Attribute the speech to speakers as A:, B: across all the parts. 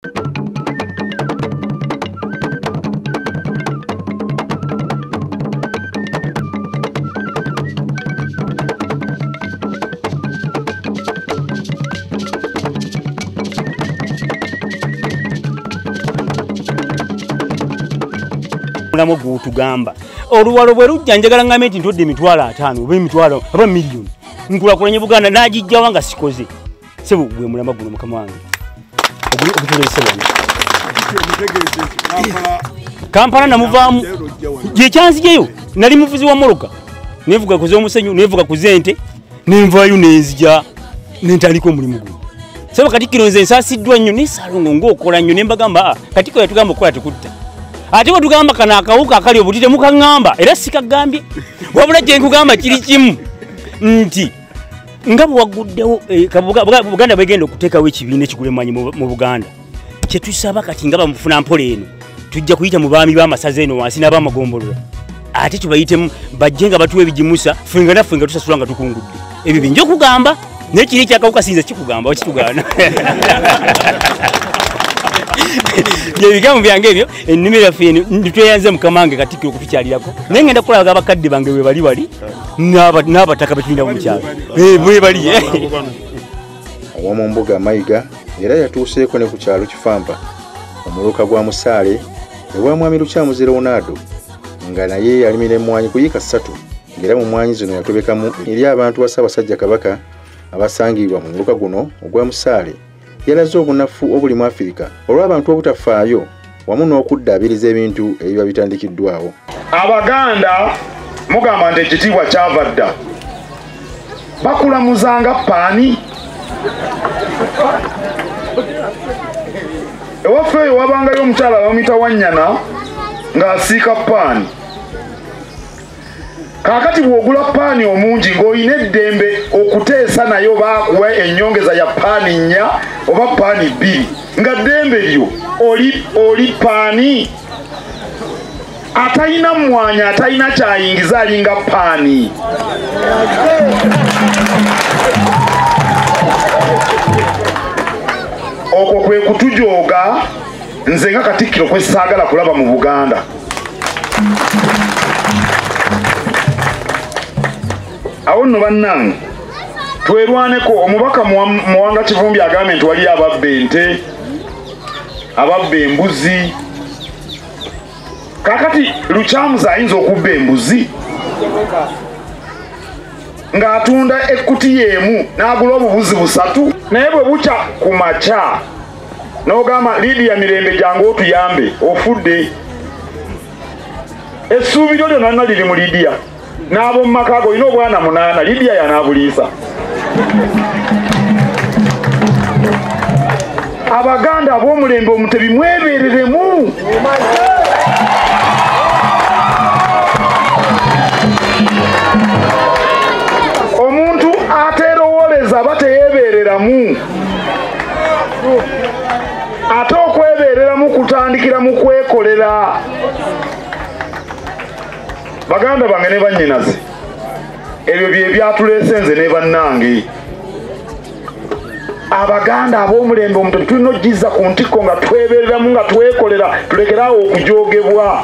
A: Mulamu gw'otugamba oluwalo bwe lujja njagala ngambe nti ntodde 500 oba emitwalo oba miliyoni nkulakulanye Buganda n'agijjawa nga sikoze. Ssebo gwe mulama guno mukama wange ogutulese wano. Kampala namuvaamu gye kyanzijeyo, nali muvuzi wa mmotoka nevuga ku z'omusenyu, nevuga ku z'ente, nenvaayo nenzija nentandika omulimu guno. Ssebo Katikkiro nze nsaasiddwa nnyo ne Ssaalongo ng'okola nnyo ne mbagamba Katikkiro yatugamba okukola tekutta. Ate bwe tugamba kano akawuka akali obuti temukaŋŋamba era sikagambye, wabula kye nkugamba kiri kimu nti nga bwe waguddewo Buganda bwegenda okuteekawo ekibiina ekigula emmwanyi mu Buganda, kye tusaba kati nga bamufuna mpola eno tujja kuyita mu baami b'amasaza eno wansi n'ab'amagombolola, ate tubayitemu bajje nga batuwa ebigimusa ffe nga naffe nga tusasula nga tukungudde. Ebyo binja okugamba naye kiri ekyakawuka siyinza kikugamba okitugaana. Ebigambo byange ebyo ennimiro yaffe eno tweyanze mukama wange Katikkiro okutukyalirako, naye ngenda kulaga abakadde bange bwe bali wali n'abataka be tulina mu kyalo bwe bali.
B: Ow'omumbuga Mayiga era yatuuseeko ne ku kyalo Kifampa omuluka gwa Musaale ewa Mwami Lukyamuzi Leonardo nga naye yalimira emmwanyi ku yiika 3 ng'era mu mmwanyi zino yatobekamu eri abantu ba Ssaabasajja Kabaka abasangibwa mu muluka guno ogwa Musaale. Yalaze obunafu obuli mu Afirika olw'abantu obutafaayo wamu n'okuddaabiriza ebintu ebiba bitandikiddwawo.
C: Abaganda mugamba nti ekitiibwa kyava dda, bakulamuzanga paani. Ewaffe eyo wabangayo omukyala bamuyita Wannyana ng'asiika paani. Kaakati bw'ogula paani omungi ng'olina eddembe okuteesa nayo baakuwa ennyongeza ya paani 4 oba paani 2 nga ddembe lyo oli paani. Atalina mmwanyi atalina kyayingiza alinga paani. Okwo kwe kutujooga nze nga Katikkiro kwe saagala kulaba mu Buganda. Awo nno bannange twerwaneko. Omubaka Muwanga Kivumbi agambye nti waliyo ababba ente, ababba embuzi. Kaakati Lukyamuzi ayinza okubba embuzi ng'atunda ekkutiya emu n'agula obubuzi 3, naye bwe bukya ku makya n'ogamba Lydia Mirembe jangu otuyambe, ofudde. Essuubi lyo lyonna liri mu Lydia n'ab'omu maka go olina obwana 8, Lydia yanaabuliisa. Abaganda ab'omulembe Omutebi mwebereremu. Omuntu ateerowooleza aba teyeebereramu, ate okwebereramu kutandikira mu kwekolera. Baganda bange ne bannyinaze, ebyo bye byatuleese nze ne bannange. Abaganda ab'omulembe Omutebi tulina okugizza ku ntikko nga twebereramu nga twekolera, tulekeraawo okujoogebwa.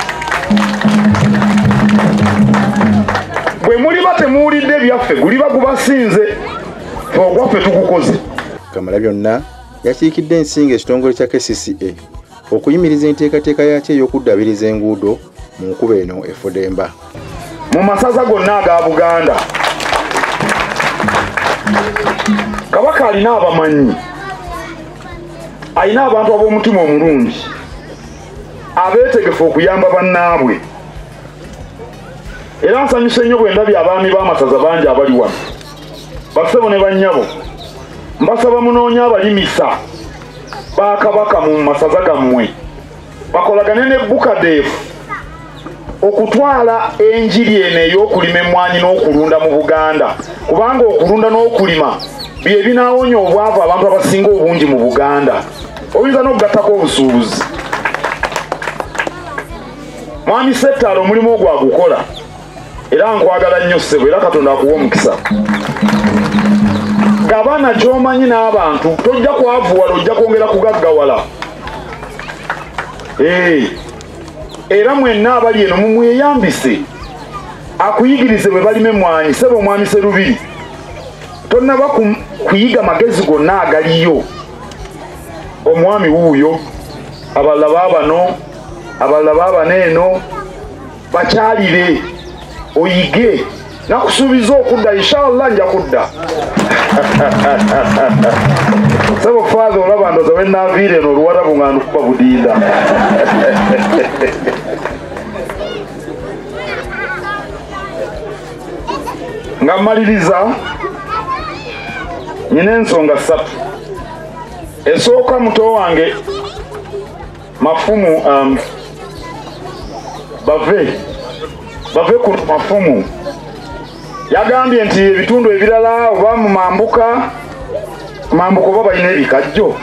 C: Bwe muliba temuwulidde ebyaffe guliba gubasinze, ffe ogwaffe tugukoze.
B: Kamalabyonna yakiikidde ensinga ekitongole kya KCCA okuyimiriza enteekateeka yakyo ey'okuddaabiriza enguudo mu nkuba eno efudemba.
C: Mu masaza gonna aga Buganda Kabaka alina abamanyi, alina abantu ab'omutima omulungi abeetegefu okuyamba bannaabwe. Era nsanyuse nnyo bwe ndabye abaami b'amasaza bangi abali wano. Bassebo ne bannyabo, mbasaba munoonye abalimisa ba Kabaka mu masaza gammwe bakolagane ne Bukadeefu okutwala enjiri eno ey'okulima emmwanyi n'okulunda mu Buganda, kubanga okulunda n'okulima bye binaawonya obwavu abantu abasinga obungi mu Buganda. Oyinza n'okugattako obusuubuzi. Mwami Settalo omulimu ogwo agukola era nkwagala nnyo ssebo, era Katonda akuwa omukisa. Gabana ky'omanyi n'abantu, tojja kwavuwala, ojja kwongera kugaggawala. Era mwenna abali eno mumweyambise, akuyigirize bwe balima emmwanyi. Ssebo omwami Serubiri, tonnaba kuyiga magezi gonna agaliyo. Omwami wuuyo, abalala baabano, abalala baabano eno, bakyalire oyige. Nakusuubiza okudda, inshallah nja kudda. Ssebo Father, olaba ndowooza we nnaaviira eno Oluwarabu nga ndukuba budinda. Nga mmaliriza, nina ensonga ssatu. Esooka, muto wange Mafumu, bave ku Mafumu yagambye nti ebitundu ebirala oba mu mambuka oba balina ebikajjo,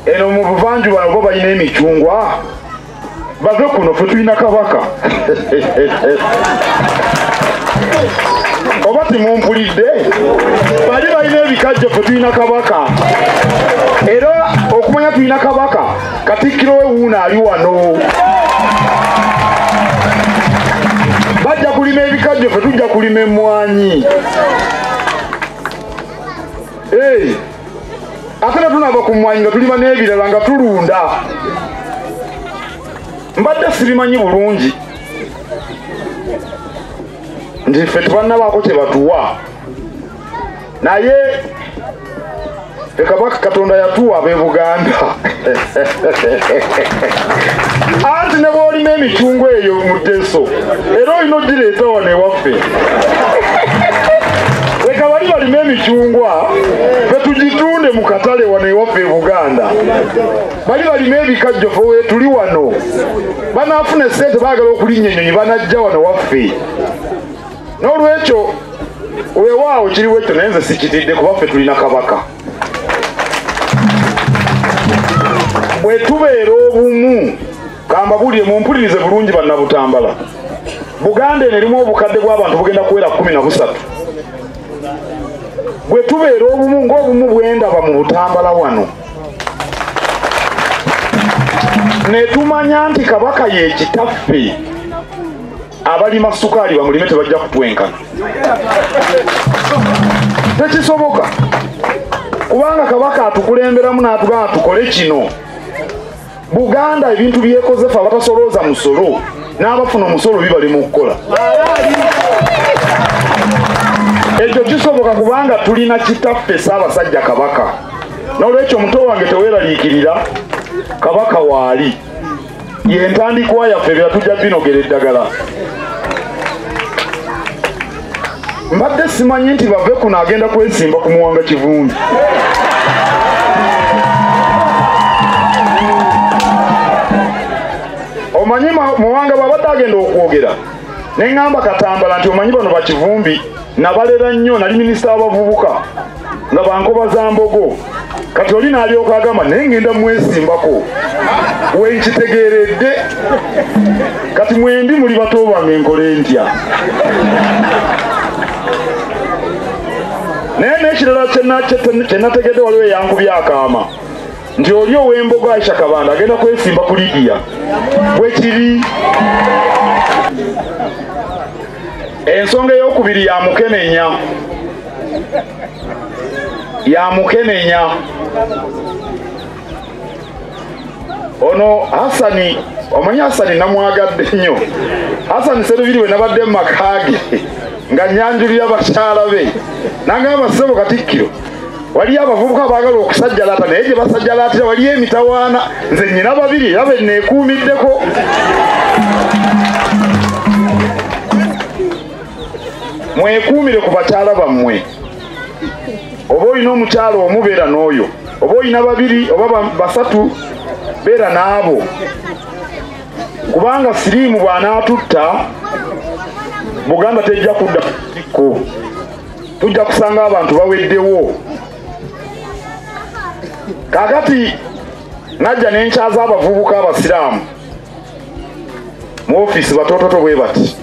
C: eno mu buvanjuba oba balina emicungwa. Bave kuno, ffe tulina Kabaka. Oba timumpulidde? Bali balina ebikajjo, ffe tulina Kabaka. Era okumanya tulina Kabaka, Katikkiro we wuuno ali wano. Bajja kulima ebikajjo, ffe tujja kulima emmwanyi. Ate ne tunaava ku mmwanyi nga tulima n'ebirala nga tulunda. Mbadde sibimanyi bulungi nti ffe tebannabaako kye batuwa, naye ffe Kabaka Katonda yatuwa ab'e Buganda. Anti ne bw'olima emicungwa eyo mu Teso, era olina ogireeta wano ewaffe. Leka bali balime emicungwa, ffe tugitunde mu katale wano ewaffe e Buganda. Bali balime ebikajjo, ffe weetuli wano. Banaafuna essente, baagala okulinnya ennyonyi, banajja wano waffe. N'olwekyo weewaawo kiriwo ekyo, naye nze sikitidde kuba ffe tulina Kabaka. Bwe tubeera obumu, kambabuulire mumpulirize bulungi bannabutambala. Buganda eno erimu obukadde bw'abantu bugenda kuwera 13. Bwe tubeera obumu ng'obumu bwendaba mu Butambala wano, ne tumanya nti Kabaka ye kitaffe, abalima sukaali bamulime tebajja kutwenkana. Tekisoboka, kubanga Kabaka atukulemberamu n'atugamba tukole kino. Buganda ebintu byekoze ffe abatasolooza musolo n'abafuna omusolo bibali mu kukola. Ekyo kisoboka kubanga tulina kitaffe Ssaabasajja Kabaka. N'olwekyo muto wange teweeraliikirira, Kabaka waali. Ye ntandikwa yaffe, ebira tujja binogera eddagala. Mbadde simanyi nti bave kuno agenda kwesimba ku Muwanga Kivumbi. Omanyi Muwanga bw'abadde agenda okwogera, ne ŋŋamba Katambala nti omanyi bano Bakivumbi nabalera nnyo, nali minisita w'abavubuka nga bankoba za mbogo. Kati oli n'alyoka agamba naye ŋŋenda mwesimbako, we nkitegeeredde. Kati mwembi muli bato bange, nkole ntya? Naye n'ekirala kye nategedde, waliwo eyankubye akaama nti oli ow'embogo Aisha Kabanda agenda kwesimba ku Lidiya. Bwe kiri. Ensonga ey'okubiri ya Mukenenya. Ya Mukenenya. Ono Hasani, omanyi Hasani namwagadde nnyo. Hasani Serubiri we nabadde mu maka ge nga nnyanjulira bakyala be, n'agamba ssebo Katikkiro, waliyo abavubuka baagala okusajjalaata, naye gye basajjalaatira waliyo emitawaana. Nze nnyina babiri era be neekuumiddeko. Mwekuumire ku bakyala bammwe. Oba olina omukyala omu, beera n'oyo. Oba olina babiri oba basatu, beera n'abo. Kubanga siriimu bw'anaatutta, Buganda tejja kudda ku. Tujja kusanga abantu baweddewo. Kaakati najja ne nkyaza abavubuka abasiraamu mu ofiisi batoototo bwe bati,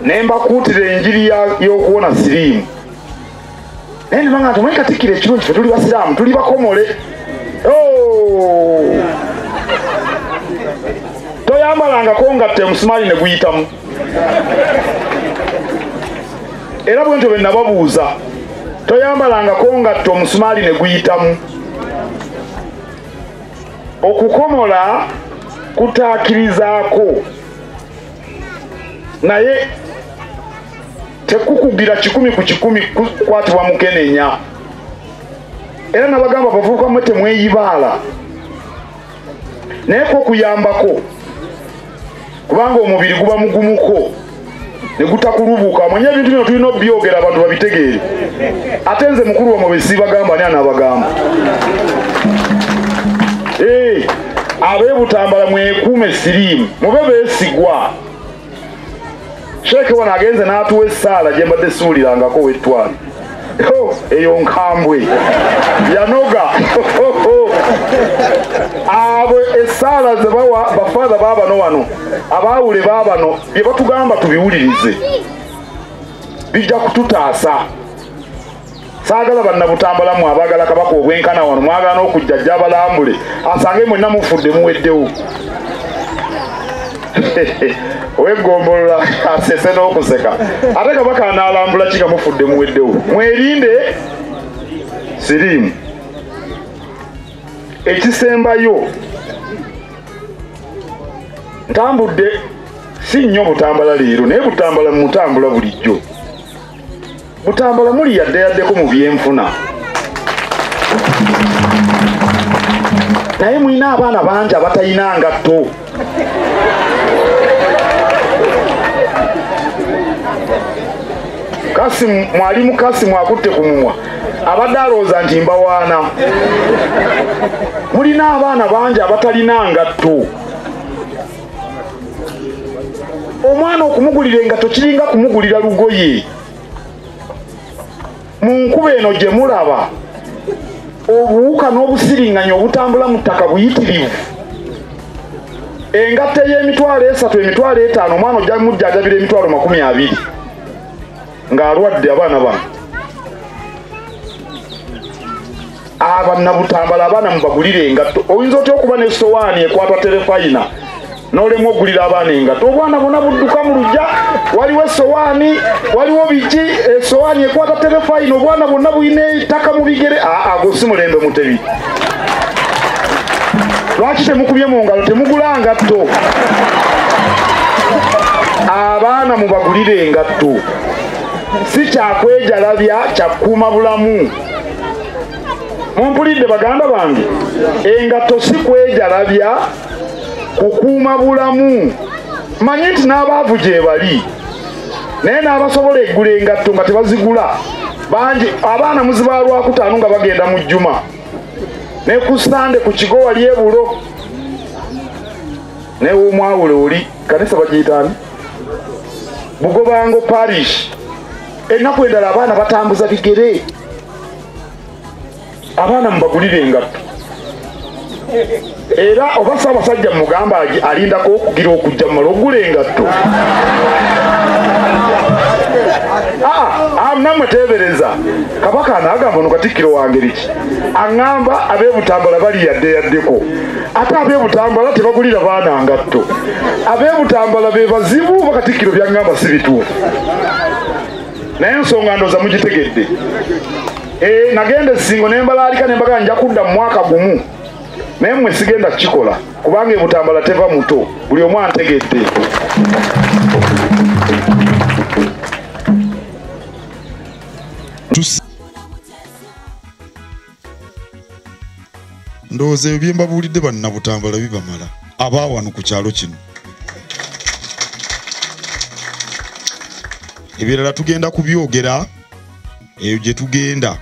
C: ne mbakuutira enjiri y'okuwona siriimu. Naye ne bagamba nti omanyi Katikkiro ekirungi ffe tuli basiraamu, tuli bakomole. Oh! Toyambalangako ngatte omusumaali ne guyitamu. Era bwe ntyo bwe nababuuza, toyambalangako ngatte omusumaali ne guyitamu. Okukomola kutaakirizaako, naye tekukugira 100 ku 100 kukwatibwa mukenenya. Era nabagamba abavubuka mmwe temweyibaala, naye ko kuyambako, kubanga omubiri guba mugumuko ne gutakulubuka. Omanye ebintu bino tulina obyogera abantu babitegeere. Ate nze mukulu wammwe bwe sibagamba, ani anaabagamba? Ab'ebutambala mwekuume siriimu, mube beesigwa. Sheeke wano agenze n'atuwa essaala gye mbadde siwulirangako w'ettwale. Eyo nkambwe yanoga. Abo essaala ze bawa bafaatha baabano wano, abaawule baabano, bye batugamba tubiwulirize, bijja kututaasa. Saagala bannabutambala mmwe abaagala Kabaka obwenkana wano, mwagala n'okujja ajja abalambule, asange mwenna mufudde muweddewo. Ow'eggombolola asese n'okuseka, ate Kabaka anaalambula ki nga mufudde muweddewo? Mwerinde siriimu. Ekisembayo, ntambudde si nnyo Butambala leero, naye Butambala mutambula bulijjo. Butambala muli yadde yaddeko mu byenfuna, naye mulina abaana bangi abatalina ngatto. Kasimu, mwalimu Kasimu akutte ku mumwa, abadde alowooza nti mbawaana. Mulina abaana bangi abatalina ngatto. Omwana okumugulira engatto kiringa kumugulira lugoye. Mu nkuba eno gye mulaba, obuwuka n'obusiringanya obutambula mu ttaka buyitirivu. Engatto ey'emitwalo 3, emitwalo 5, omwana ojja mujjanjabira emitwalo 20 ng'alwadde. Abaana bano abannabutambala, abaana mubagulire engatto. Oyinza otya okuba n'essowaani ekwata terefayina n'olemwa okugulira abaana engatto? Obwana bwonna budduka mu luggya, waliwo essowaani, waliwo biki, essowaani ekwata terefayina, obwana bwonna bulina ettaka mu bigere. Ago si mulembe Mutebi. Lwaki temukubye mu ngalo? Temugula ngatto. Abaana mubagulire engatto, si kyakwejalabya, kyakuuma bulamu. Mumpulidde baganda bange? Engatto si kwejalabya, kukuuma bulamu. Manye nti n'abaavu gye bali, naye n'abasobola eggula engatto nga tebazigula bangi. Abaana muziba Lwakutaano nga bagenda mu Jjuma, ne ku Sande ku kigo wali ebulo, ne w'omwawule oli kanisa bagiyitaani Bugobango Parish. Ennaku endala abaana batambuza bigere. Abaana mubagulire engatto. Era oba Ssaabasajja mugamba alindako okugira okujja mumala okugula engatto. Nammwe teebereza. Kabaka anaagamba ono Katikkiro wange ki? Aŋŋamba ab'ebutambala bali yadde yaddeko, ate ab'ebutambala tebagulira baana ngatto. Ab'ebutambala be bazibu, oba Katikkiro by'aŋŋamba si bituufu? Naye ensonga ndowooza mugitegedde. Nagenda essingo ne mbalaalika ne mbagamba nja kudda mu mwaka gumu, naye mmwe sigenda kukikola kubanga ebutambala teva muto, buli omu antegedde.
D: Ndowooza ebyo bye mbabuulidde bannabutambala bibamala abaawano ku kyalo kino. Ebirala tugenda kubyogera eyo gye tugenda.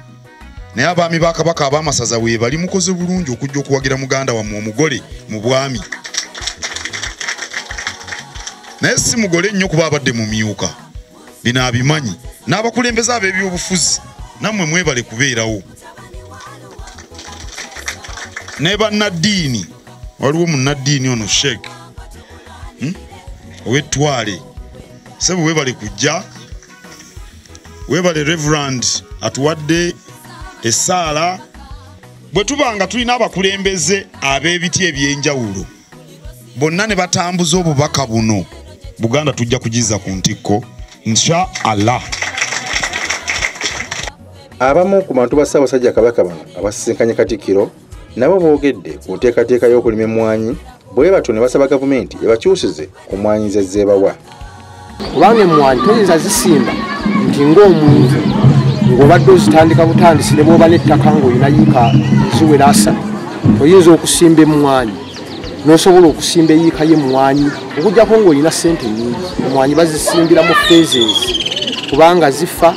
D: Naye abaami ba Kabaka ab'amasaza we bali mukoze bulungi okujja okuwagira muganda wammwe omugole mu bwami. Naye si mugole nnyo kuba abadde mu myuka, bino abimanyi. N'abakulembeze ab'ebyobufuzi nammwe mwebale kubeerawo. Ne bannaddiini, waliwo munnaddiini ono Sheikh ow'ettwale, ssebo weebale kujja, weebale Reverend atuwadde essaala. Bwe tuba nga tulina abakulembeze ab'ebiti eby'enjawulo, Bonna ne batambuza obubaka buno, Buganda tujja kugiza ku ntikko insha Allah.
B: Abamu ku bantu ba Ssaabasajja Kabaka bano abasisinkanye Katikkiro nabo boogedde ku nteekateeka y'okulima emmwanyi, bwe batyo ne basaba gavumenti ebakyusize ku mmwanyi ze zeebawa.
E: Kubanga emmwanyi toyinza zisimba nti ng'omuntu ng'obadde ozitandika butandisi ne bw'oba n'ettaka ng'olina yiika ziwera 3, toyinza okusimba emmwanyi n'osobola okusimba eyiika y'emmwanyi okuggyako ng'olina ssente nnyingi. Emmwanyi bazisimbira mu phases kubanga zifa.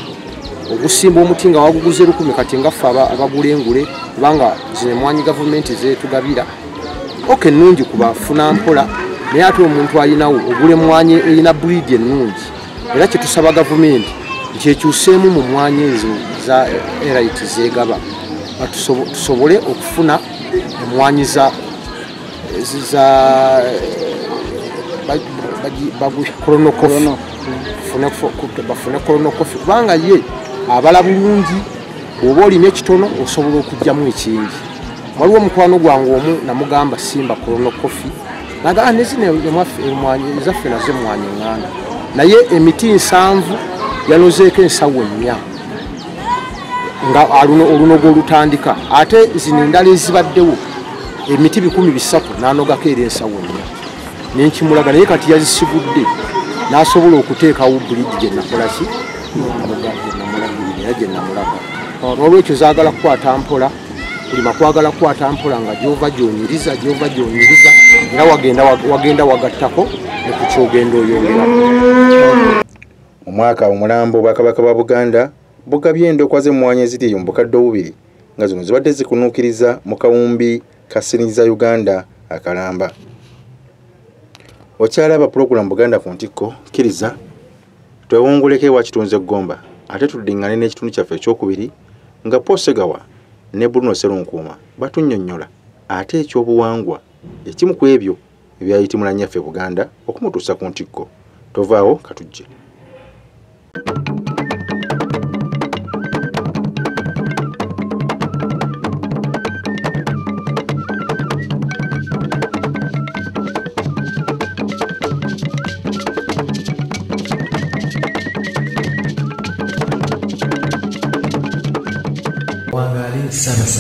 E: Ogusimba omuti nga waguguze 1000 kati nga ffe abagula engule, kubanga zino emmwanyi gavumenti zeetugabira oke ennungi kubafuna mpola, naye ate omuntu alinawo ogula emmwanyi erina breed ennungi. Era kye tusaba gavumenti nti ekyuseemu mu mmwanyi ezo za elite zeegaba, tusobole okufuna emmwanyi za Corona Coffee, bafune Corona Coffee kubanga ye abala bulungi, bw'oba olina ekitono osobola okuggyamu ekingi. Waliwo omukwano gwange omu namugamba simba Corona Coffee, nagaa ne zino emmwanyi ezaffe nazo emmwanyi eŋŋanda, naye emiti 7 yanozeeko ensawo 4 nga olunogo olutandika, ate zino endala ezibaddewo emiti 300 n'anogako era ensawo 4 nenkimulaga, naye kati yazisigudde n'asobola okuteekawo bulidi gye nakola ki gye namulaga. N'olwekyo zaagala kukwata mpola, kulima kwagala kukwata mpola nga gy'ova gy'onyiriza gy'ova gy'onyiriza, era wagenda wagattako ne ku ky'ogenda oyongerako.
B: Omwaka omulambo Obwakabaka bwa Buganda bugabye endokwa z'emmwanyi eziri mu bukadde 2 nga zino zibadde zikunuukiriza mu kawumbi ka siringi za Uganda akalamba. Okyalaba pulogulaamu Buganda ku ntikko, kkiriza twewunguleko ewa Kitunzi Ggomba ate tuddiŋŋane n'ekitundu kyaffe ekyokubiri nga Paul Ssegawa ne Bruno Sserunkuuma batunnyonnyola ate ekyobuwangwa ekimu ku ebyo ebyayitimula nnyaffe Buganda okumutuusa ku ntikko. Tovaawo katujje.
F: Wangali Ssaabasajja.